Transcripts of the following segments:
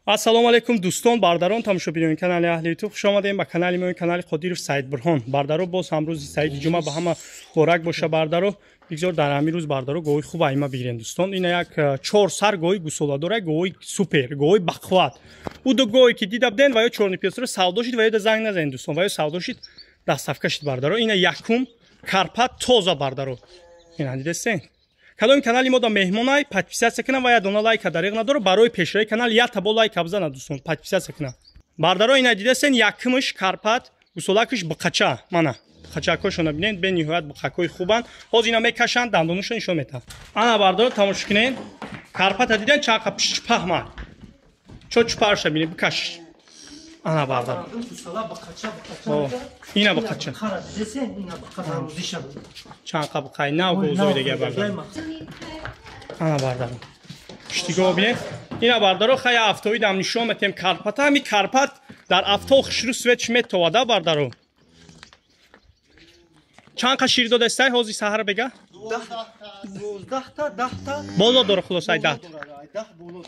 Ассалому алайкум дӯстон, бардарон, тамошобинони канали Аҳли Ютуб. Хуш омадем ба канали мо, канали Қодиров Саид Бурҳон. Бардаро, боз ҳам рӯзи саиди ҷумъа ба ҳама муборак боша бардаро. Бигзор дар ҳамин рӯз бардаро гоҳи хуб айма бигирем дӯстон. Ина як чор сар гоҳи гусоладора, гоҳи супер, гоҳи бақувват. Ӯ ду гоҳе ки дида буден ва ё чорни пиёсро савдо шид ва ё да занг назанед дӯстон, ва ё савдо шид доставка шид бардаро. Ина якум карпат тоза бардаро. Ина дидесен? Кадоми канали мо да меҳмонай, подписаться кунам ва я дона лайка дариғ надора, барои пешраи канал я табо лайка бизана дӯстон, подписаться кунам. Бардаро, ина дидасен якумш карпат, гусолакш биқача, мана биқачакошона бинед, бениҳоят биқакои хубанд. Ҳозир ина мекашанд, дандонушо нишон метаҳанд. Ана бардаро, тамошо кунед, карпата диден чақа пишчпаҳма. Чо чупарша бинед, бикаш. Ана бардаро. Ина биқача. Чанқа биқай, нав гӯзои дега бардаро. Ана бардаро. Пиштигоҳ бинед. Ина бардаро, хая афтоидам нишон метем карпата. Ҳами карпат дар афто хушрӯ светш метовада бардаро. Чанқа шир додастай ҳозир саҳар бега? 12 та, 10 та. Боло дора хулоса, ай 10.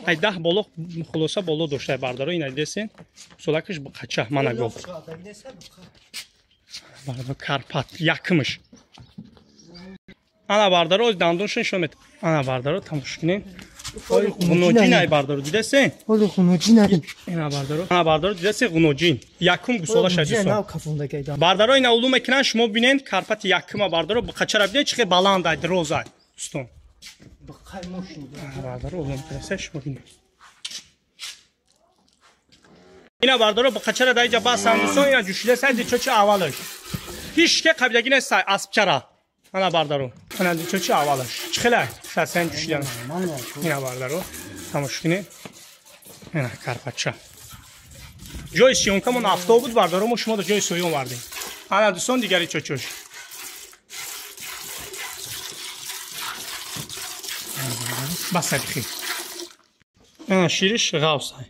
Ай 10 боло, хулоса боло доштай бардаро. Ина дидесен? Солакаш биқача, мана гов. Бардаро, карпат якмиш. Ана бардаро, дандоншон нишон мет. Ана бардаро, тамошо кунед. Ғуноҷин ай бардаро, дидесен? Ҳоло ғуноҷин ай. Ина бардаро. Ана бардаро, дидесен ғуноҷин. Якум гусола шад дӯстон. Бардаро, ина улум мекунанд, шумо бинед карпати якума бардаро, биқачара бинед чӣ хел баланд ай, дроз ай дӯстон. Биқай мошин. Ана бардаро, улум мекунанд, шумо бинед. Ина бардаро, биқачара дар инҷа бастанд дӯстон, ина ҷӯшида сай чочи аввалаш. Ҳеч ке қабилагӣ нест аспчара. Ана бардаро, ана чочи аввалаш. Чӣ хел ай? Сасан ҷӯшидан. Ина бардаро, тамошо кунед. Ина карпатча. Ҷои съёмкамон афто буд бардаро, мо шумо ҷои соя овардем. Ана дӯстон, дигари чочош. Бас бихи. Ана шириш ғавс ай.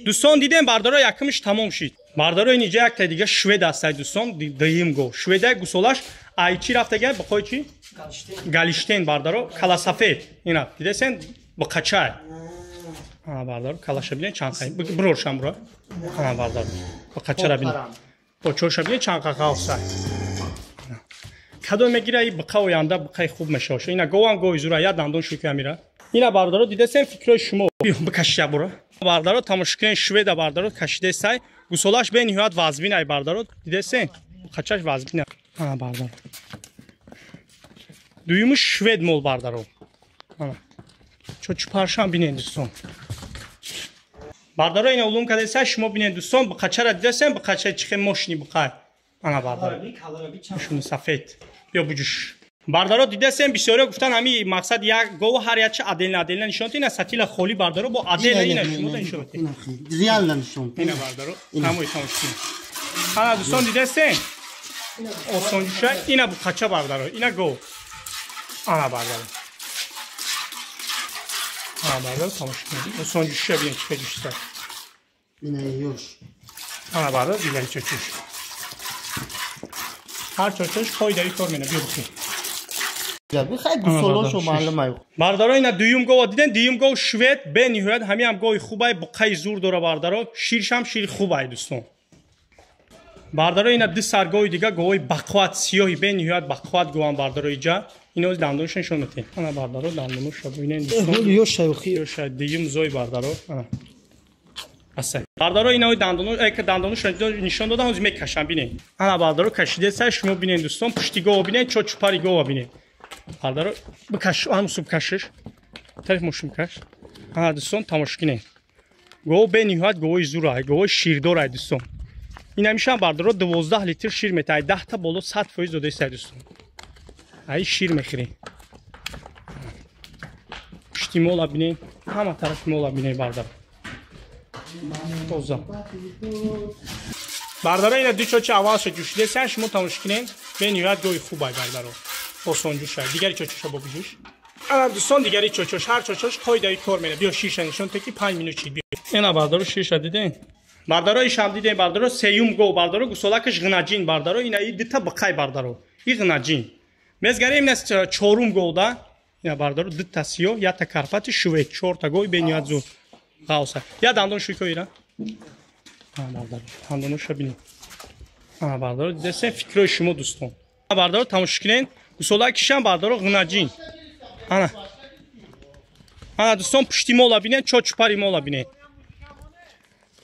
Дӯстон, дидем бардаро, якумш тамом шид. Бардаро, ин иҷа якта дига швед астай дӯстон, дуюм гов. Шведай гусолаш ай чӣ рафтага, биқои чӣ? Галиштен бардаро, каласафед. Ина дидесен биқачай. Ана бардаро, калаша бинед чанд қай. Бироршам бура. Ана бардаро. Биқачара бинед. Бо чорша бинед чанд қа ғавсай. Кадом мегира и биқа оянда биқаи хуб мешавад. Ина говам гови зура, я дандон шуки амира. Ина бардаро, дидесен фикрои шумо. Бикашия бура. Бардаро, тамошо кунед шведа бардаро, кашидесай. Гусолаш бениҳоят вазбин ай бардаро, дидесен? Қачаш вазбин. Ана бардаро. Дуюмиш швед мол бардаро. Ана. Чо чупаршам бинед дӯстон. Бардаро, ина улум кардесай, шумо бинед дӯстон, биқачара дидесен, биқача чӣ хел мошини биқай. Ана бардаро. Шуни сафед. Биё буҷуш. Бардаро, дидесен, бисёриё гуфтан ҳами мақсад як гов ҳар якча отдельно отдельно нишон ина сатила холӣ бардаро, бо отдельно ина шумо нишон медиҳед. Реально нишон. Ина бардаро, ҳамои тамошо кунед. Ана дӯстон, дидесен? Осонҷуша ина буқача бардаро, ина гов. Ана бардаро. Ана бардаро, тамошо кунед. Осонҷуша бинед чӣ хел ҷӯшида. Ина ёш. Ана бардаро, дигари чочуш. Ҳар чочуш қоидаи кор мена, биё бихӯр. Бихай гусолошо маълум ай. Бардаро, ина дуюм гова диден, дуюм гов швед, бениҳоят ҳамиам гови хубай, буқаи зур дора бардаро, ширшам шири хубай дӯстон. Бардаро, ина ду сар гови дига, говои бақувват, сиёҳи бениҳоят бақувват гован бардаро иҷа. Ино дандонашо нишон метем. Ана бардаро, дандонашо бинед дӯстон. Ёша ёхи. Ёша дуюм зой бардаро. Ана. Аса. Бардаро, инаои дандоно, эка дандонашо нишон додам, ҳозир мекашам, бинед. Ана бардаро, кашидесай, шумо бинед дӯстон, пушти гова бинед, чо чупари гова бинед. Бардаро, бикаш, ҳамсу бикашиш. Тариф мошин бикаш. Ана дӯстон, тамошо кунед. Гов бениҳоят говои зурай, говои ширдорай дӯстон. Ин ҳамишам бардаро 12 литр шир метаҳад, 10 та боло 100% додаистай дӯстон. Ай шир мехӯрем. Пушти мола бинед, ҳама тарафи мола бинед бардаро. Тоза. Бардаро, ина ду чочи аввалша ҷӯшидесян, шумо тамошо кунед, бениҳоят гови хубай бардаро. Осонҷӯша. Дигари чочоша бо биҷӯш. Ана дӯстон, дигари чочош, ҳар чочош қоидаи кор мена. Биё ширша нишон те ки 5 минут чид. Биё. Ина бардаро, ширша диден? Бардаро, ишам диден бардаро, сеюм гов бардаро, гусолакаш ғинаҷин бардаро, ина и дита биқай бардаро. И ғинаҷин. Мезгарем ина чорум гов да. Ина бардаро, дита сиёҳ, якта карпати швед, чорта гови бениҳоят зур. Ғавса. Я дандон шӯй ира. Бардаро, дандоноша бинед. Бардаро, дидесен фикрои шумо дӯстон. Бардаро тамошо кунед. Гусолаи кишам бардаро ғунаҷин. Ана. Ана дӯстон пушти мола бинед, чочупари мола бинед.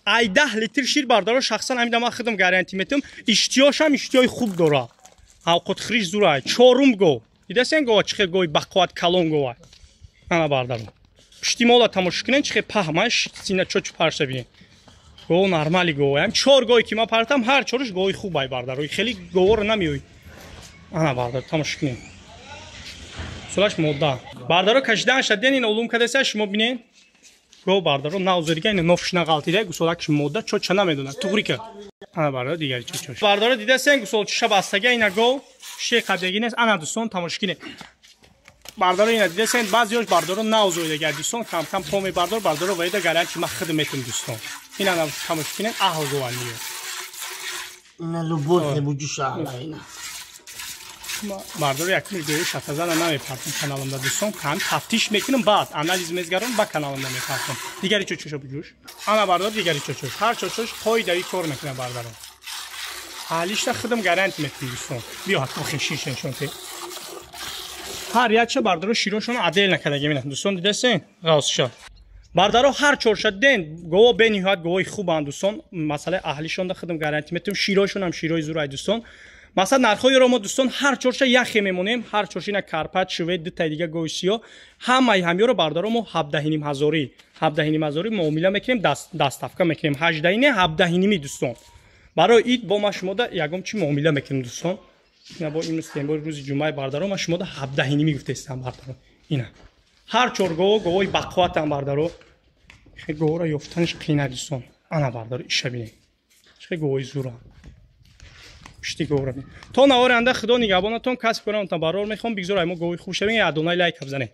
Ай 10 литр шир бардаро шахсан ҳамин дама худам гарантӣ метам. Иштиёшам иштиёи хуб дора. Авқотхӯриш зура. Чорум го. Дидесен гова чӣ хел гои бақувват калон гова. Ана бардаро. Пушти мола тамошо кунед, чӣ хел паҳмаш, сина чочупарша бинед. Го нормали говаям. Чор гои ки ман партам, ҳар чораш гои хуб ай бардаро. Хеле говоро намеои. Ана бардаро тамошо кунед. Сулаш модда. Бардаро кашидаанша ден ин улум кадеса шумо бинед. Го бардаро навзорига ин нофшна ғалтида гусолакш модда чоча намедонад. Туғри ка. Ана бардаро дигари чочош. Бардаро дидасен гусолчиша бастага ина го ши қабдагӣ нест. Ана дӯстон тамошо кунед. Бардаро ина дидасен баъзеёш бардаро навзоидага дӯстон кам-кам по мебардор бардаро ваида гаранти ман худам метум дӯстон. Ина тамошо кунед аҳл гованиё. Ина любовь буҷуша аҳла ина. Бардаро якум гои шатазана намепартам каналамда дӯстон, кам тафтиш мекунам, баъд анализ мезгарам, ба каналамда мепартам. Дигари чочоша буҷуш. Ана бардаро дигари чочош. Ҳар чочош қоидави кор мекунам бардаро. Аҳлишта худам гарант метум дӯстон. Биё ҳатто хешишен шонте. Ҳар якша бардаро широшон адел накардаги мина. Дӯстон дидасен? Ғавсша. Бардаро ҳар чорша ден гово бениҳоят говои хубанд дӯстон. Масъалаи аҳлишонда худам гарантӣ метум. Широшонам широи зурай дӯстон. Масалан нархҳоеро мо дӯстон ҳар чорша яхе мемонем, ҳар чорша ина карпат, шуве, дутаи дига гои сиё, ҳамаи ҳамёро бардаро мо 17,5 ҳазорӣ, 17,5 ҳазорӣ муомила мекунем, доставка мекунем. 18 не, 17,5 дӯстон. Барои ид бо ма шумода ягон чи муомила мекунем дӯстон. Ина бо имрӯз тембори рӯзи ҷумъаи бардаро ма шумода 17,5 гуфтаистам бардаро. Ина. Ҳар чор гово говои бақувватам бардаро. Хе говоро ёфтаниш қийна дӯстон. Ана бардаро иша бинед. Хе говои зура. Пушти говоро бинед. То навори анда худо нигаҳбонатон, касб кунамтон барор мехоҳам, бигзор ай мо говои хуб шавем, як донаи лайк бизанед.